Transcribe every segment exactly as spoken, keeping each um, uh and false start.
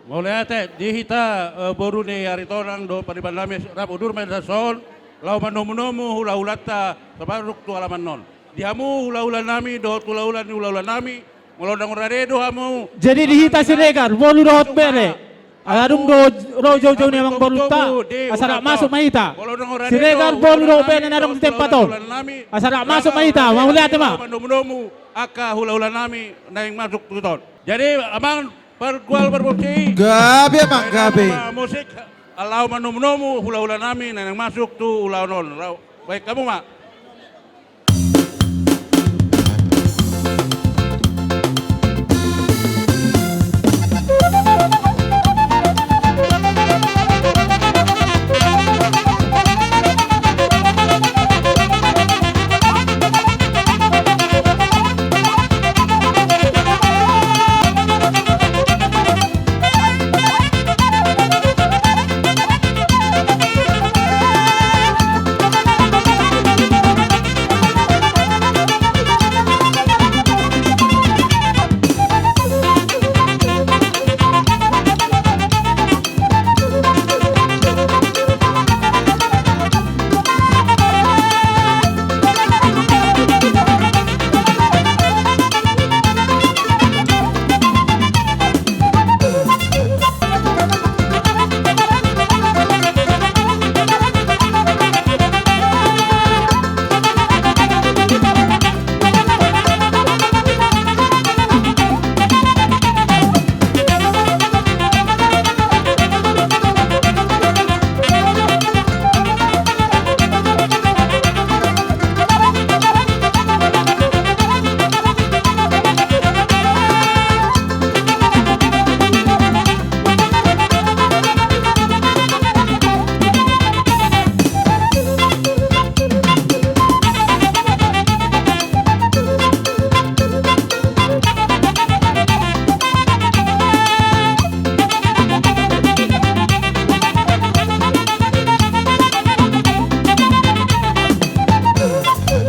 Mauliate di hita, eh, boru ni Aritonang dohot pariban nami rap udur ma hita son, laho manomunomu hulahulanta samasuk tu alaman on. Di hamu hulahulanami dohot hulahula ni hulahula nami, molo naung rade do hamu. Jadi di hita Siregar, boru dohot bere. Ala dung do ro joujou ni amangborunta, asa rap masuk ma hita. Siregar, boru dohot bere na adong di tempat on, asa rap masuk ma hita. Mauliate ma. Manomunomu angka hulahulanami naeng masuk tu son. Jadi amang pargual parboksi. Gabe amang, gabe. Musik, laho manomunomu hulahulanami naeng masuk tu ulaon on. Baen hamu ma.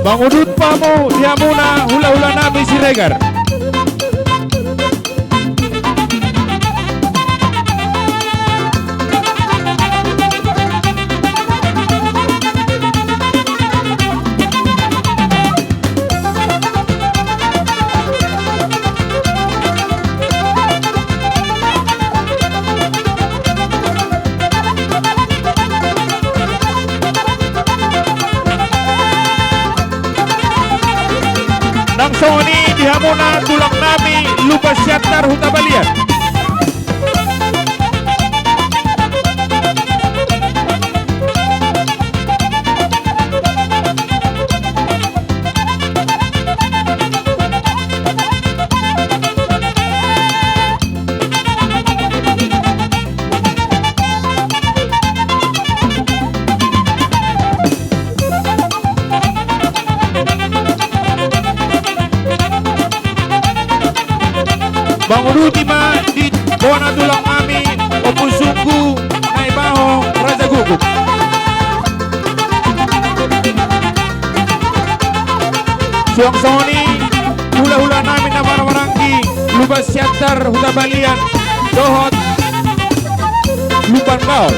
Mangudut hamu di hamuna hulahulanami Siregar. Nang songon i di hamuna tulang nami Lumban Siantar Huta Balian. Manguduti ma di bona tulang nami Ompu Sunggu Naibaho Raja Guguk. Suang songon i hulahula nami na marhahamaranggi Lumban Siantar Huta Balian dohot Lumban Gaol.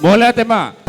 Mauliate ma.